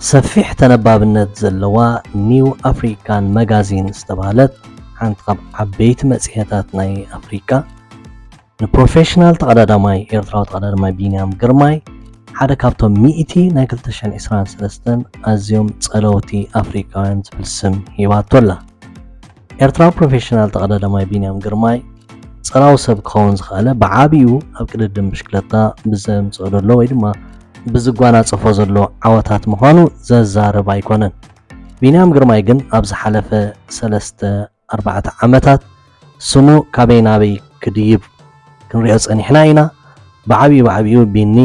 ሰፊሕ ተነባብነት ዘለዋ ኒው ኣፍሪካን መጋዚን ዝተባህለት ሓንቲ ካብ ዓበይቲ መጽሔታት ናይ ኣፍሪካ፣ ንፕሮፌሽናል ተቐዳዳማይ፣ ኤርትራዊ ተቐዳዳማይ ቢንያም ግርማይ ሓደ ካብቶም ሚእቲ ናይ ክልተ ሽሕን ዕስራን ሰለስተን ኣዝዮም ጸለውቲ ኣፍሪካውያን ዝብል ስም ሂባቶ ኣላ። ኤርትራዊ ፕሮፌሽናል ተቐዳዳማይ ቢንያም ግርማይ ጸላዊ ሰብ ክኸውን ዝኸኣለ ብዓቢኡ ኣብ ቅድድም ብሽክለታ ብዘምጽኦ ዘሎ ወይ ድማ ብዝጓናጸፎ ዘሎ ዓወታት ምዃኑ ዘዛርብ ኣይኮነን። ቢንያም ግርማይ ግን ኣብ ዝሓለፈ ሰለስተ ኣርባዕተ ዓመታት ስሙ ካበይ ናበይ ክድይብ ክንሪኦ ጸኒሕና ኢና። ብዓቢኡ ብዓቢኡ ቢኒ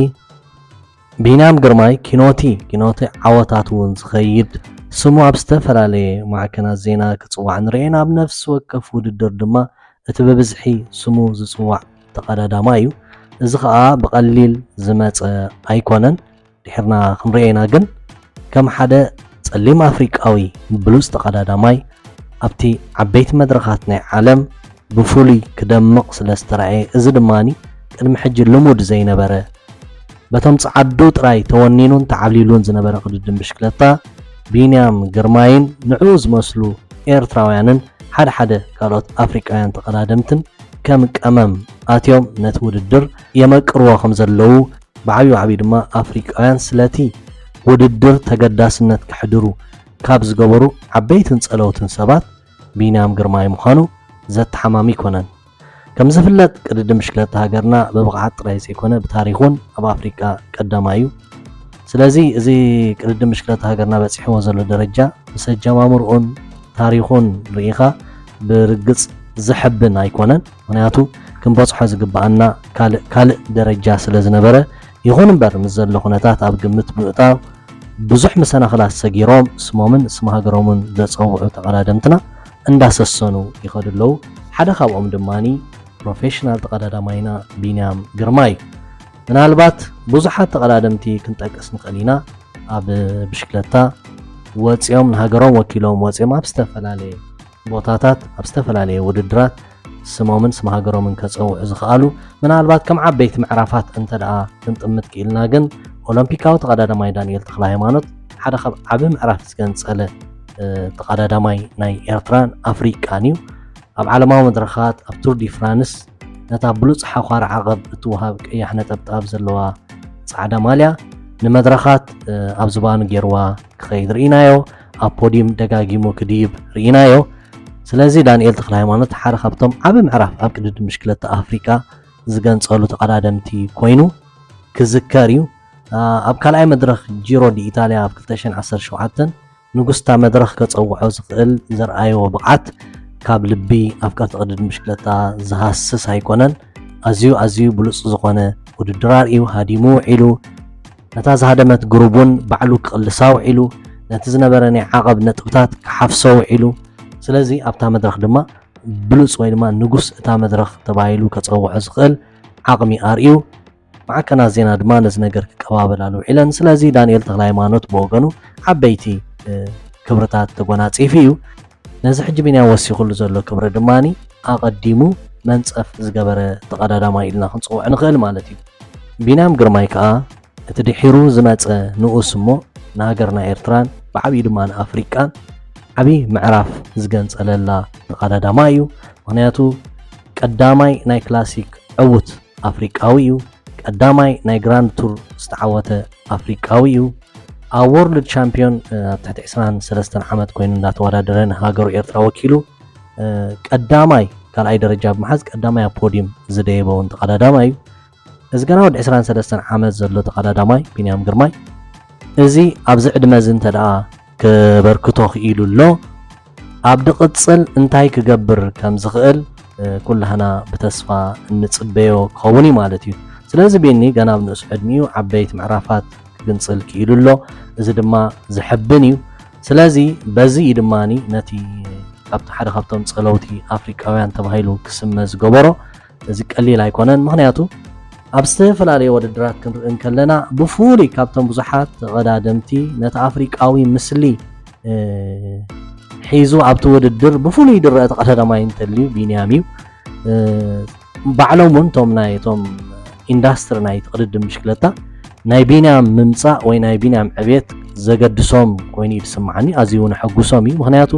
ቢንያም ግርማይ ኪኖቲ ኪኖቲ ዓወታት እውን ዝኸይድ፣ ስሙ ኣብ ዝተፈላለየ ማዕከናት ዜና ክጽዋዕ ንርኤን ኣብ ነፍሲ ወከፍ ውድድር ድማ እቲ ብብዝሒ ስሙ ዝጽዋዕ ተቐዳዳማይ እዩ። እዚ ኸኣ ብቐሊል ዝመጸ ኣይኮነን። ድሕርና ክንርኤና ግን ከም ሓደ ጸሊም ኣፍሪቃዊ ብሉጽ ተቐዳዳማይ ኣብቲ ዓበይቲ መድረኻት ናይ ዓለም ብፍሉይ ክደምቕ ስለ ዝተራእየ፣ እዚ ድማኒ ቅድሚ ሕጂ ልሙድ ዘይነበረ፣ በቶም ጸዓዱ ጥራይ ተወኒኑን ተዓብሊሉን ዝነበረ ቅድድም ብሽክለታ ቢንያም ግርማይን ንዕኡ ዝመስሉ ኤርትራውያንን ሓደ ሓደ ካልኦት ኣፍሪቃውያን ተቐዳደምትን ከም ቀመም ኣትዮም ነቲ ውድድር የመቅርዎ ከም ዘለዉ፣ ብዓብዩ ዓብዩ ድማ ኣፍሪቃውያን ስለቲ ውድድር ተገዳስነት ከሕድሩ ካብ ዝገበሩ ዓበይትን ጸለውትን ሰባት ቢንያም ግርማይ ምዃኑ ዘተሓማሚ ኣይኮነን። ከም ዝፍለጥ ቅድድም ብሽክለታ ሃገርና ብብቕዓት ጥራይ ዘይኮነ ብታሪኽ እውን ኣብ ኣፍሪቃ ቀዳማይ እዩ። ስለዚ እዚ ቅድድም ብሽክለታ ሃገርና በጺሕዎ ዘሎ ደረጃ ምስ ኣጀማምርኡን ታሪኹን ርኢኻ ብርግጽ ዘሐብን ኣይኮነን። ምኽንያቱ ክንበጽሖ ዝግብኣና ካልእ ካልእ ደረጃ ስለ ዝነበረ፣ ይኹን እምበር ምስ ዘሎ ኩነታት ኣብ ግምት ብምእታው ብዙሕ መሰናኽላት ሰጊሮም ስሞምን ስም ሃገሮምን ዘጸውዑ ተቐዳደምትና እንዳሰሰኑ ይኸዱ ኣለዉ። ሓደ ካብኦም ድማኒ ፕሮፌሽናል ተቐዳዳማይና ቢንያም ግርማ እዩ። ምናልባት ብዙሓት ተቐዳደምቲ ክንጠቅስ ንኽእል ኢና። ኣብ ብሽክለታ ወፂኦም ንሃገሮም ወኪሎም ወፂኦም ኣብ ዝተፈላለየ ቦታታት ኣብ ዝተፈላለየ ውድድራት ስሞምን ስም ሃገሮምን ከፀውዑ ዝኽኣሉ ምናልባት ከም ዓበይቲ ምዕራፋት እንተ ደኣ ክንጥምት ክኢልና ግን ኦሎምፒካዊ ተቐዳዳማይ ዳንኤል ተኽለ ሃይማኖት ሓደ ካብ ዓቢ ምዕራፍ ዝገንፀለ ተቐዳዳማይ ናይ ኤርትራን ኣፍሪቃን እዩ። ኣብ ዓለማዊ መድረኻት ኣብ ቱር ዲ ፍራንስ ነታ ብሉጽ ሓዃር ዓቐብ እትወሃብ ቀያሕ ነጠብጣብ ዘለዋ ጻዕዳ ማልያ ንመድረኻት ኣብ ዝባኑ ገይርዋ ክኸይድ ርኢናዮ። ኣብ ፖዲም ደጋጊሙ ክድይብ ርኢናዮ። ስለዚ ዳንኤል ተኽለ ሃይማኖት ሓደ ካብቶም ዓቢ ምዕራፍ ኣብ ቅድድም ብሽክለታ ኣፍሪቃ ዝገንጸሉ ተቐዳደምቲ ኮይኑ ክዝከር እዩ። ኣብ ካልኣይ መድረኽ ጂሮ ዲ ኢታልያ ኣብ ክልተ ሽሕን ዓሰርተ ሸውዓተን ንጉስታ መድረኽ ከጸውዖ ዝኽእል ዘርኣዮ ብቕዓት ካብ ልቢ ኣፍቀርቲ ቅድድም ብሽክለታ ዝሃስስ ኣይኮነን። ኣዝዩ ኣዝዩ ብሉጽ ዝኾነ ውድድር ኣርእዩ ሃዲሙ ውዒሉ። ነታ ዝሃደመት ግሩብ እውን ባዕሉ ክቕልሳ ውዒሉ። ነቲ ዝነበረ ናይ ዓቐብ ነጥብታት ክሓፍሶ ውዒሉ። ስለዚ ኣብታ መድረኽ ድማ ብሉጽ ወይ ድማ ንጉስ እታ መድረኽ ተባሂሉ ከጸውዖ ዝኽእል ዓቕሚ ኣርእዩ። ማዕከናት ዜና ድማ ነዚ ነገር ክቀባበላሉ ውዒለን። ስለዚ ዳንኤል ተኽለ ሃይማኖት ብወገኑ ዓበይቲ ክብርታት ተጎናጺፉ እዩ። ነዚ ሕጂ ቢንያም ወሲኹሉ ዘሎ ክብሪ ድማ ኣቐዲሙ መንጸፍ ዝገበረ ተቐዳዳማይ ኢልና ክንጽውዖ ንኽእል ማለት እዩ። ቢንያም ግርማይ ከኣ እቲ ድሒሩ ዝመጸ ንኡስ እሞ ንሃገርና ኤርትራን ብዓብዩ ድማ ንኣፍሪቃን ዓብዪ ምዕራፍ ዝገንጸለላ ተቐዳዳማይ እዩ። ምኽንያቱ ቀዳማይ ናይ ክላሲክ ዕዉት ኣፍሪቃዊ እዩ። ቀዳማይ ናይ ግራንድ ቱር ዝተዓወተ ኣፍሪቃዊ እዩ። ኣብ ወርልድ ቻምፒዮን ኣብ ትሕቲ ዕስራን ሰለስተን ዓመት ኮይኑ እንዳተወዳደረ ንሃገሩ ኤርትራ ወኪሉ ቀዳማይ ካልኣይ ደረጃ ብምሓዝ ቀዳማይ ኣብ ፖዲየም ዝደየበ እውን ተቐዳዳማይ እዩ። እዚ ገና ወዲ ዕስራን ሰለስተን ዓመት ዘሎ ተቐዳዳማይ ቢንያም ግርማይ እዚ ኣብዚ ዕድመ እዚ እንተ ደኣ ከበርክቶ ክኢሉ ኣሎ፣ ኣብ ድቕጽል እንታይ ክገብር ከም ዝኽእል ኩላህና ብተስፋ እንጽበዮ ክኸውን እዩ ማለት እዩ። ስለዚ ቢኒ ገና ኣብ ንእስ ዕድሚኡ ዓበይቲ ምዕራፋት ክግንጽል ክኢሉ ኣሎ። እዚ ድማ ዘሐብን እዩ። ስለዚ በዚ እዩ ድማ ነቲ ካብቲ ሓደ ካብቶም ጸለውቲ ኣፍሪቃውያን ተባሂሉ ክስመ ዝገበሮ። እዚ ቀሊል ኣይኮነን። ምኽንያቱ ኣብ ዝተፈላለየ ውድድራት ክንርኢ እንከለና ብፍሉይ ካብቶም ብዙሓት ተቐዳደምቲ ነቲ ኣፍሪቃዊ ምስሊ ሒዙ ኣብቲ ውድድር ብፍሉይ ዝረአ ተቐዳዳማይ እንተልዩ ቢንያም እዩ። ባዕሎም እውን እቶም ናይ እቶም ኢንዳስትሪ ናይ ቅድድም ብሽክለታ ናይ ቢንያም ምምፃእ ወይ ናይ ቢንያም ዕብየት ዘገድሶም ኮይኑ እዩ ዝስምዓኒ። ኣዝዩ እውን ኣሐጉሶም እዩ። ምክንያቱ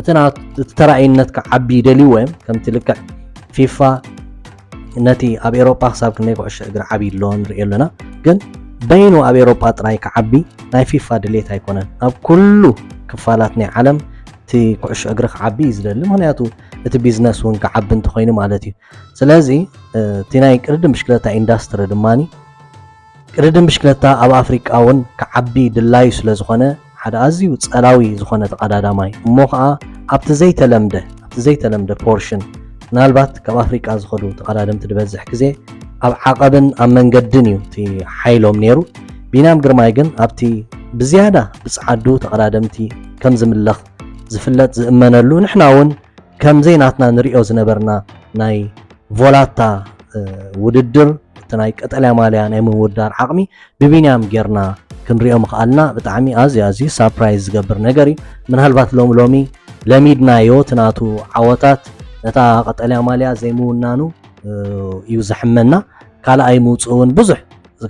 እቲ ና-፣ እቲ ተራእይነት ክዓቢ ይደልይዎ እዮም። ከምቲ ልክዕ ፊፋ ነቲ ኣብ ኤሮጳ ክሳብ ክንደይ ኩዕሾ እግሪ ዓብዪ ኣሎ ንሪኦ ኣለና። ግን በይኑ ኣብ ኤሮጳ ጥራይ ክዓቢ ናይ ፊፋ ድሌት ኣይኮነን። ኣብ ኩሉ ክፋላት ናይ ዓለም እቲ ኩዕሾ እግሪ ክዓቢ እዩ ዝደሊ። ምክንያቱ እቲ ቢዝነስ እውን ክዓቢ እንተኾይኑ ማለት እዩ። ስለዚ እቲ ናይ ቅድድም ብሽክለታ ኢንዳስትሪ ድማ ቅድድም ብሽክለታ ኣብ ኣፍሪቃ እውን ክዓቢ ድላዩ ስለ ዝኾነ ሓደ ኣዝዩ ጸላዊ ዝኾነ ተቐዳዳማይ እሞ ከዓ ኣብቲ ዘይተለምደ ኣብቲ ዘይተለምደ ፖርሽን ምናልባት ካብ ኣፍሪቃ ዝኸዱ ተቐዳደምቲ ዝበዝሕ ግዜ ኣብ ዓቐብን ኣብ መንገድን እዩ እቲ ሓይሎም ነይሩ። ቢንያም ግርማይ ግን ኣብቲ ብዝያዳ ብጸዓዱ ተቐዳደምቲ ከም ዝምለኽ ዝፍለጥ ዝእመነሉ ንሕና እውን ከም ዘይናትና ንሪኦ ዝነበርና ናይ ቮላታ ውድድር እቲ ናይ ቀጠልያ ማልያ ናይ ምውዳር ዓቕሚ ብቢንያም ጌርና ክንሪኦ ምኽኣልና ብጣዕሚ ኣዝዩ ኣዝዩ ሳፕራይዝ ዝገብር ነገር እዩ። ምናልባት ሎሚ ሎሚ ለሚድናዮ እቲ ናቱ ዓወታት ነታ ቀጠልያ ማልያ ዘይምውናኑ እዩ ዘሕመና። ካልኣይ ምውፅኡ እውን ብዙሕ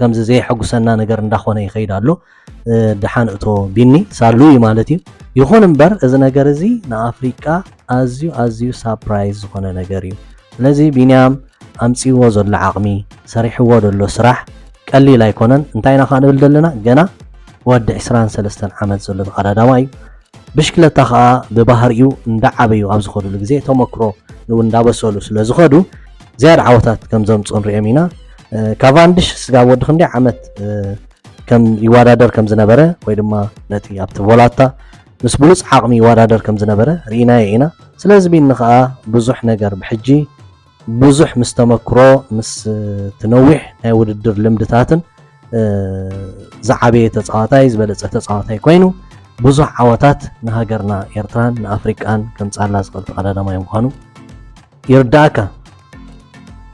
ከምዚ ዘየሐጉሰና ነገር እንዳኾነ ይኸይድ ኣሎ። ደሓን እቶ ቢኒ ሳሉ እዩ ማለት እዩ። ይኹን እምበር እዚ ነገር እዚ ንኣፍሪቃ ኣዝዩ ኣዝዩ ሳፕራይዝ ዝኾነ ነገር እዩ። ስለዚ ቢንያም ኣምፅዎ ዘሎ ዓቕሚ ሰሪሕዎ ዘሎ ስራሕ ቀሊል ኣይኮነን። እንታይ ኢና ከዓ ንብል ዘለና ገና ወዲ ዕስራን ሰለስተን ዓመት ዘሎ ተቐዳዳማ እዩ። ብሽክለታ ከዓ ብባህሪኡ እንዳዓበዩ ኣብ ዝኸዱሉ ግዜ ተመክሮ ንእውን እንዳበሰሉ ስለ ዝኸዱ ዝያዳ ዓወታት ከም ዘምፅኡ ንሪኦም ኢና። ካቫንድሽ ስጋብ ወዲ ክንደይ ዓመት ከም ይወዳደር ከም ዝነበረ ወይ ድማ ነቲ ኣብቲ ቮላታ ምስ ብሉፅ ዓቕሚ ይወዳደር ከም ዝነበረ ርኢናዮ ኢና። ስለዚ ቢኒ ከዓ ብዙሕ ነገር ብሕጂ ብዙሕ ምስ ተመክሮ ምስ ትነዊሕ ናይ ውድድር ልምድታትን ዝዓበየ ተፃዋታይ ዝበለፀ ተፃዋታይ ኮይኑ ብዙሕ ዓወታት ንሃገርና ኤርትራን ንኣፍሪቃን ከምፃላ ዝኽእል ተቐዳዳማይ ምዃኑ ይርዳእካ።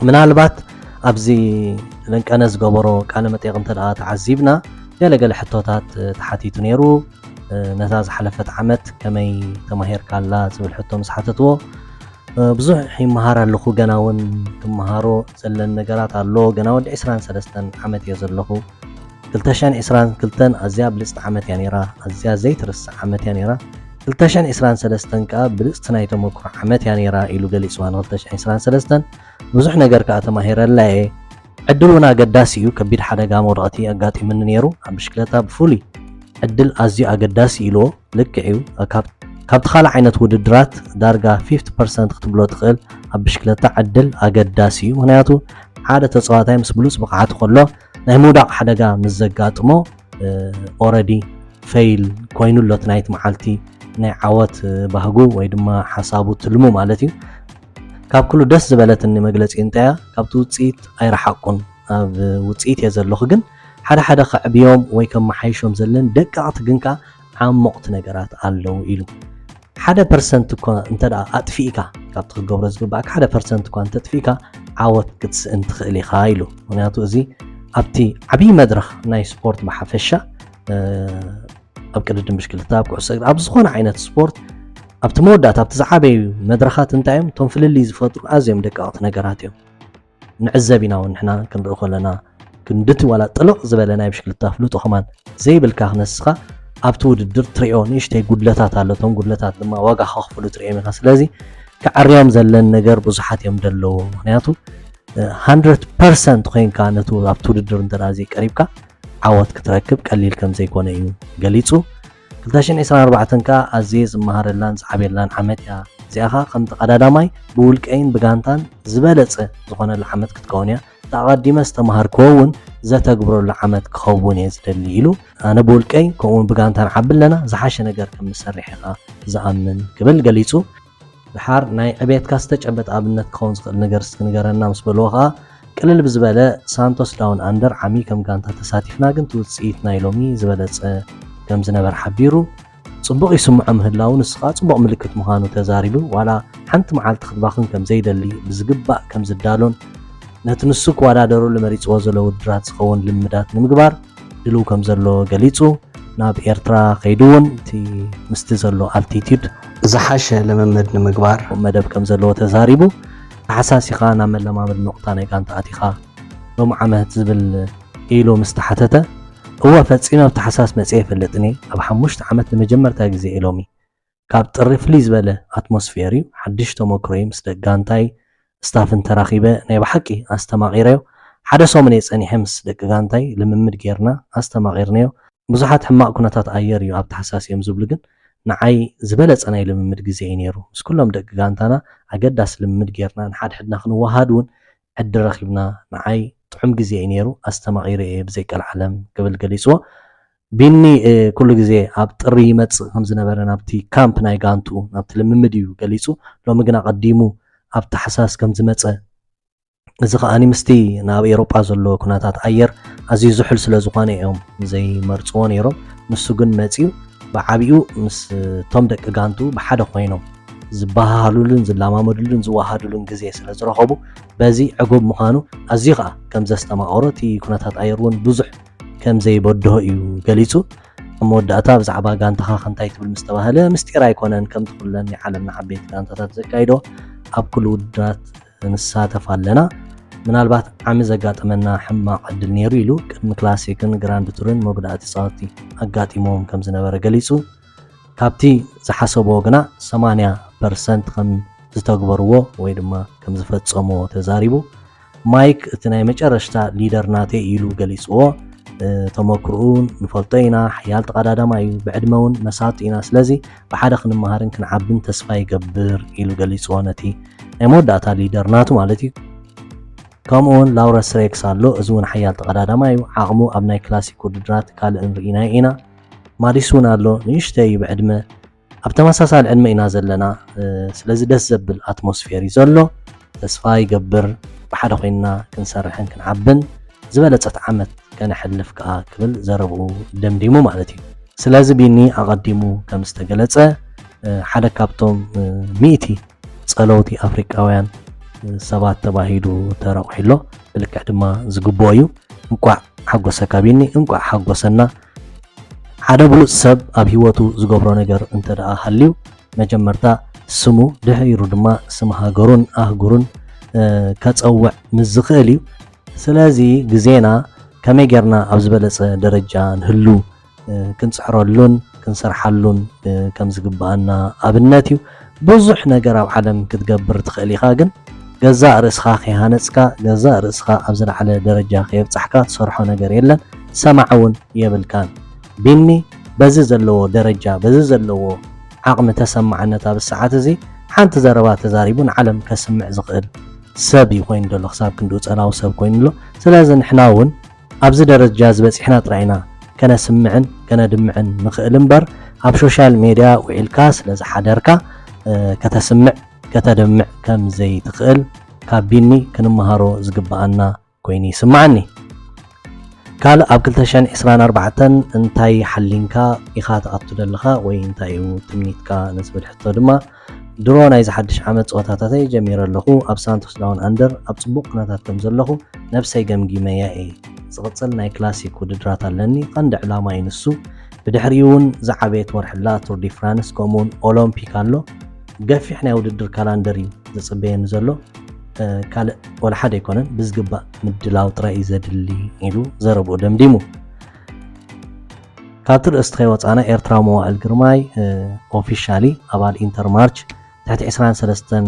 ምናልባት ኣብዚ ለንቀነ ዝገበሮ ቃለ መጠይቕ እንተ ደኣ ተዓዚብና ገለገለ ሕቶታት ተሓቲቱ ነይሩ። ነታ ዝሓለፈት ዓመት ከመይ ተማሂርካላ ዝብል ሕቶ ምስ ሓተትዎ ብዙሕ ይመሃር ኣለኹ፣ ገና እውን ክመሃሮ ዘለን ነገራት ኣሎ፣ ገና ወዲ ዕስራን ሰለስተን ዓመት እየ ዘለኹ። ክልተ ሽሕን ዕስራን ክልተን ኣዝያ ብልጽቲ ዓመት እያ ነይራ፣ ኣዝያ ዘይትርስዕ ዓመት እያ ነይራ። ክልተ ሽሕን ዕስራን ሰለስተን ከኣ ብልጽቲ ናይ ተመክሮ ዓመት እያ ነይራ ኢሉ ገሊጽዋ ን ክልተ ሽሕን ዕስራን ሰለስተን። ብዙሕ ነገር ከኣ ተማሂረላ እየ። ዕድል እውን ኣገዳሲ እዩ። ከቢድ ሓደጋ መውደቕቲ ኣጋጢሙኒ ነይሩ። ኣብ ብሽክለታ ብፍሉይ ዕድል ኣዝዩ ኣገዳሲ ኢልዎ። ልክዕ እዩ። ካብ፣ ካብቲ ካልእ ዓይነት ውድድራት ዳርጋ ፊፍቲ ፐርሰንት ክትብሎ ትኽእል ኣብ ብሽክለታ ዕድል ኣገዳሲ እዩ። ምኽንያቱ ሓደ ተጻዋታይ ምስ ብሉጽ ብቕዓቱ ከሎ ናይ ምውዳቕ ሓደጋ ምስ ዘጋጥሞ ኦረዲ ፌይል ኮይኑ ኣሎ እቲ ናይቲ መዓልቲ ናይ ዓወት ባህጉ ወይ ድማ ሓሳቡ ትልሙ ማለት እዩ። ካብ ኩሉ ደስ ዝበለትኒ መግለጺ እንታይ እያ? ካብቲ ውጽኢት ኣይረሓቅኩን፣ ኣብ ውጽኢት እየ ዘለኹ፣ ግን ሓደ ሓደ ከዕብዮም ወይ ከመሓይሾም ዘለን ደቀቕቲ ግን ከኣ ዓሞቕቲ ነገራት ኣለዉ ኢሉ። ሓደ ፐርሰንት እኳ እንተ ደኣ ኣጥፊእካ፣ ካብቲ ክትገብሮ ዝግባእካ ሓደ ፐርሰንት እኳ እንተጥፊእካ ዓወት ክትስእን ትኽእል ኢኻ ኢሉ። ምኽንያቱ እዚ ኣብቲ ዓብዪ መድረኽ ናይ ስፖርት ብሓፈሻ ኣብ ቅድድም ብሽክለታ፣ ኣብ ኩዕሶ እግሪ፣ ኣብ ዝኾነ ዓይነት ስፖርት ኣብቲ መወዳእታ ኣብቲ ዝዓበዩ መድረኻት እንታይ እዮም? እቶም ፍልልይ ዝፈጥሩ ኣዝዮም ደቀቕቲ ነገራት እዮም። ንዕዘብ ኢና እውን ንሕና ክንርኢ ከለና ክንድቲ ዋላ ጥልቕ ዝበለ ናይ ብሽክለታ ፍሉጦ ከማን ዘይብልካ ክነስኻ ኣብቲ ውድድር ትሪኦ ንእሽተይ ጉድለታት ኣሎ። እቶም ጉድለታት ድማ ዋጋ ከኽፍሉ ትሪኦም ኢኻ። ስለዚ ክዕርዮም ዘለን ነገር ብዙሓት እዮም ደለዎ። ምኽንያቱ ሃንድረድ ፐርሰንት ኮይንካ ነቲ ኣብቲ ውድድር እንተ ደኣ ዘይቀሪብካ ዓወት ክትረክብ ቀሊል ከም ዘይኮነ እዩ ገሊጹ። ክልተ ሽሕን ዕስራን ኣርባዕተን ከኣ ኣዝየ ዝመሃረላን ዝዓብየላን ዓመት እያ። እዚኣ ከኣ ከም ተቐዳዳማይ ብውልቀይን ብጋንታን ዝበለጸ ዝኾነላ ዓመት ክትከውን እያ። ተቐዲመ ዝተመሃርክዎ እውን ዘተግብረሉ ዓመት ክኸውን እየ ዝደሊ ኢሉ። ኣነ ብውልቀይ ከምኡውን ብጋንታ ንዓቢ ኣለና፣ ዝሓሸ ነገር ከም ንሰርሕ እየ ከኣ ዝኣምን ክብል ገሊጹ። ድሓር ናይ ዕቤትካ ዝተጨበጠ ኣብነት ክኸውን ዝኽእል ነገር እስኪ ንገረና ምስ በልዎ ከኣ ቅልል ብዝበለ ሳንቶስ ዳውን ኣንደር ዓሚ ከም ጋንታ ተሳቲፍና ግን እቲ ውጽኢት ናይ ሎሚ ዝበለጸ ከም ዝነበረ ሓቢሩ። ጽቡቕ ይስምዖ ምህላዉ ንሱ ከኣ ጽቡቕ ምልክት ምዃኑ ተዛሪቡ። ዋላ ሓንቲ መዓልቲ ክትባኽን ከም ዘይደሊ ብዝግባእ ከም ዝዳሎን ነቲ ንሱ ክወዳደረሉ መሪጽዎ ዘሎ ውድድራት ዝኸውን ልምዳት ንምግባር ድልው ከም ዘሎ ገሊጹ። ናብ ኤርትራ ከይዱ እውን እቲ ምስቲ ዘሎ ኣልቲቲድ ዝሓሸ ልምምድ ንምግባር መደብ ከም ዘለዎ ተዛሪቡ። ተሓሳሲኻ ናብ መለማመዲ ነቑጣ ናይ ጋንታ ኣቲኻ ሎም ዓመት ዝብል ኢሉ ምስ ተሓተተ እወ፣ ፈጺመ ኣብ ታሕሳስ መጺኤ ኣይፈልጥን እየ። ኣብ ሓሙሽተ ዓመት ንመጀመርታ ግዜ እየ ሎሚ። ካብ ጥሪ ፍልይ ዝበለ ኣትሞስፌር እዩ። ሓድሽ ተመክሮ እዩ። ምስ ደቂ ጋንታይ ስታፍን ተራኺበ ናይ ብሓቂ ኣስተማቒረዮ። ሓደ ሰሙን እየ ጸኒሐ ምስ ደቂ ጋንታይ ልምምድ ጌርና ኣስተማቒርናዮ። ብዙሓት ሕማቕ ኩነታት ኣየር እዩ ኣብ ታሕሳስ እዮም ዝብሉ፣ ግን ንዓይ ዝበለጸ ናይ ልምምድ ግዜ እዩ ነይሩ። ምስ ኩሎም ደቂ ጋንታና ኣገዳሲ ልምምድ ጌርና ንሓድሕድና ክንወሃድ እውን ዕድል ረኺብና። ንዓይ ጥዑም ግዜ እዩ ነይሩ፣ ኣስተማቒረ እየ ብዘይ ቀልዓለም ክብል ገሊጽዎ። ቢኒ ኩሉ ግዜ ኣብ ጥሪ ይመጽእ ከም ዝነበረ ናብቲ ካምፕ ናይ ጋንቱ ናብቲ ልምምድ እዩ ገሊጹ። ሎሚ ግን ኣቐዲሙ ኣብ ታሕሳስ ከም ዝመጸ፣ እዚ ከኣ ምስቲ ናብ ኤውሮጳ ዘሎ ኩነታት ኣየር ኣዝዩ ዝሑል ስለ ዝኾነ እዮም ዘይመርጽዎ ነይሮም። ንሱ ግን መጺኡ ብዓቢኡ ምስ ቶም ደቂ ጋንቱ ብሓደ ኮይኖም ዝበሃሃሉሉን ዝለማመዱሉን ዝወሃዱሉን ግዜ ስለ ዝረኸቡ በዚ ዕጉብ ምዃኑ ኣዝዩ ከኣ ከም ዘስተማቐሮ እቲ ኩነታት ኣየር እውን ብዙሕ ከም ዘይበድሆ እዩ ገሊጹ። ኣብ መወዳእታ ብዛዕባ ጋንታኻ ከንታይ ትብል ምስ ተባህለ ምስጢር ኣይኮነን፣ ከምቲ ኩለን ናይ ዓለምና ዓበይቲ ጋንታታት ዘካይዶ ኣብ ኩሉ ውድድራት ንሳተፍ ኣለና። ምናልባት ዓሚ ዘጋጠመና ሕማቕ ዕድል ነይሩ ኢሉ ቅድሚ ክላሲክን ግራንድ ቱርን መጉዳእቲ ጻወቲ ኣጋጢሞም ከም ዝነበረ ገሊጹ። ካብቲ ዝሓሰብዎ ግና ሰማንያ ፐርሰንት ከም ዝተግበርዎ ወይ ድማ ከም ዝፈጸምዎ ተዛሪቡ። ማይክ እቲ ናይ መጨረሽታ ሊደር ናተይ ኢሉ ገሊጽዎ። ተመክርኡ ንፈልጦ ኢና፣ ሓያል ተቐዳዳማይ እዩ፣ ብዕድመ እውን መሳቱ ኢና፣ ስለዚ ብሓደ ክንመሃርን ክንዓብን ተስፋ ይገብር ኢሉ ገሊጽዎ ነቲ ናይ መወዳእታ ሊደር ናቱ ማለት እዩ። ከምኡ እውን ላውረስ ሬክስ ኣሎ፣ እዚ እውን ሓያል ተቐዳዳማይ እዩ፣ ዓቕሙ ኣብ ናይ ክላሲክ ውድድራት ካልእ ንርኢናዮ ኢና። ማዲስ እውን ኣሎ፣ ንእሽተይ እዩ ብዕድመ፣ ኣብ ተመሳሳሊ ዕድመ ኢና ዘለና፣ ስለዚ ደስ ዘብል ኣትሞስፌር እዩ ዘሎ። ተስፋ ይገብር ብሓደ ኮይንና ክንሰርሕን ክንዓብን ዝበለጸት ዓመት ከነሕልፍ ከኣ ክብል ዘረብኡ ደምዲሙ ማለት እዩ። ስለዚ ቢኒ ኣቐዲሙ ከም ዝተገለጸ ሓደ ካብቶም ሚእቲ ጸለውቲ ኣፍሪቃውያን ሰባት ተባሂሉ ተረቑሒ ኣሎ። ብልክዕ ድማ ዝግብኦ እዩ። እንቋዕ ሓጎሰካ ቢኒ፣ እንቋዕ ሓጎሰና። ሓደ ብሉጽ ሰብ ኣብ ህይወቱ ዝገብሮ ነገር እንተ ደኣ ሃልዩ መጀመርታ ስሙ ድሕሪሩ ድማ ስም ሃገሩን ኣህጉሩን ከጸውዕ ምስ ዝኽእል እዩ። ስለዚ ግዜና ከመይ ጌርና ኣብ ዝበለጸ ደረጃ ንህሉ ክንጽዕረሉን ክንሰርሓሉን ከም ዝግብኣና ኣብነት እዩ። ብዙሕ ነገር ኣብ ዓለም ክትገብር ትኽእል ኢኻ፣ ግን ገዛእ ርእስኻ ከይሃነጽካ፣ ገዛእ ርእስኻ ኣብ ዝለዓለ ደረጃ ከየብጻሕካ ትሰርሖ ነገር የለን፣ ሰማዒ እውን የብልካን። ቢኒ በዚ ዘለዎ ደረጃ፣ በዚ ዘለዎ ዓቕሚ ተሰማዕነት ኣብ ሰዓት እዚ ሓንቲ ዘረባ ተዛሪቡ ንዓለም ከስምዕ ዝኽእል ሰብ እዩ ኮይኑ ዘሎ፣ ክሳብ ክንድኡ ጸላዊ ሰብ ኮይኑ ኣሎ። ስለዚ ንሕና እውን ኣብዚ ደረጃ ዝበጺሕና ጥራይ ኢና ከነስምዕን ከነድምዕን ንኽእል እምበር፣ ኣብ ሶሻል ሜድያ ውዒልካ ስለ ዝሓደርካ ከተስምዕ ከተደምዕ ከም ዘይትኽእል ካብ ቢኒ ክንመሃሮ ዝግብኣና ኮይኑ ይስምዓኒ። ካልእ ኣብ ክልተ ሽሕን ዕስራን ኣርባዕተን እንታይ ሓሊንካ ኢኻ ትኣቱ ዘለኻ ወይ እንታይ እዩ ትምኒትካ ንዝብል ሕቶ ድማ ድሮ ናይዚ ሓድሽ ዓመት ጸወታታተይ ጀሚረ ኣለኹ። ኣብ ሳንቶስ ዳውን ኣንደር ኣብ ጽቡቕ ኩነታት ከም ዘለኹ ነብሰይ ገምጊመያ እየ። ዝቕጽል ናይ ክላሲክ ውድድራት ኣለኒ። ቀንዲ ዕላማይ ንሱ። ብድሕሪኡ እውን ዝዓበየት ወርሒ ኣላ፣ ቱር ዲ ፍራንስ ከምኡውን ኦሎምፒክ ኣሎ። ገፊሕ ናይ ውድድር ካላንደር እዩ ዝጽበየኒ ዘሎ። ካልእ ወላ ሓደ ኣይኮነን፣ ብዝግባእ ምድላው ጥራይ እዩ ዘድሊ ኢሉ ዘረብኡ ደምዲሙ። ካብቲ ርእስቲ ከይወጻና ኤርትራዊ መዋእል ግርማይ ኦፊሻሊ ኣባል ኢንተርማርች ትሕቲ ዕስራን ሰለስተን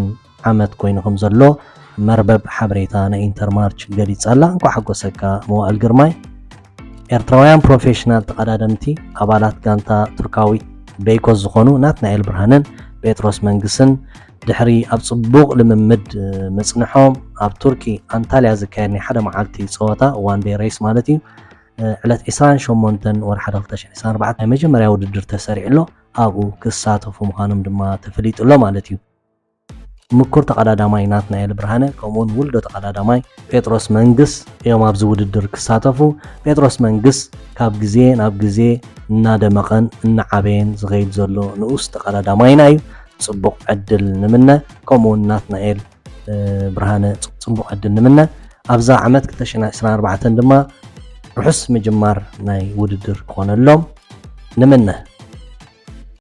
ዓመት ኮይኑ ከም ዘሎ መርበብ ሓበሬታ ናይ ኢንተርማርች ገሊጻ ኣላ። እንኳዕ ሓጎሰካ መዋእል ግርማይ። ኤርትራውያን ፕሮፌሽናል ተቐዳደምቲ ኣባላት ጋንታ ቱርካዊት ቤይኮስ ዝኾኑ ናትናኤል ብርሃነን ጴጥሮስ መንግስን ድሕሪ ኣብ ጽቡቕ ልምምድ ምጽንሖም ኣብ ቱርኪ ኣንታልያ ዝካየድ ናይ ሓደ መዓልቲ ጸወታ ዋን ዴይ ሬስ ማለት እዩ ዕለት ዕስራን ሸሞንተን ወርሒ ሓደ ክልተ ሽሕን ዕስራን ኣርባዕተን ናይ መጀመርያ ውድድር ተሰሪዑ ኣሎ። ኣብኡ ክሳተፉ ምዃኖም ድማ ተፈሊጡ ኣሎ ማለት እዩ። ምኩር ተቐዳዳማይ ናትናኤል ብርሃነ ከምኡውን ውልዶ ተቐዳዳማይ ጴጥሮስ መንግስ እዮም ኣብዚ ውድድር ክሳተፉ። ጴጥሮስ መንግስ ካብ ግዜ ናብ ግዜ እናደመቐን እናዓበየን ዝኸይድ ዘሎ ንኡስ ተቐዳዳማይና እዩ። ጽቡቕ ዕድል ንምነ። ከምኡውን ናትናኤል ብርሃነ ጽቡቕ ዕድል ንምነ። ኣብዛ ዓመት ክልተ ሽሕን ዕስራን ኣርባዕተን ድማ ርሑስ ምጅማር ናይ ውድድር ክኾነሎም ንምነ።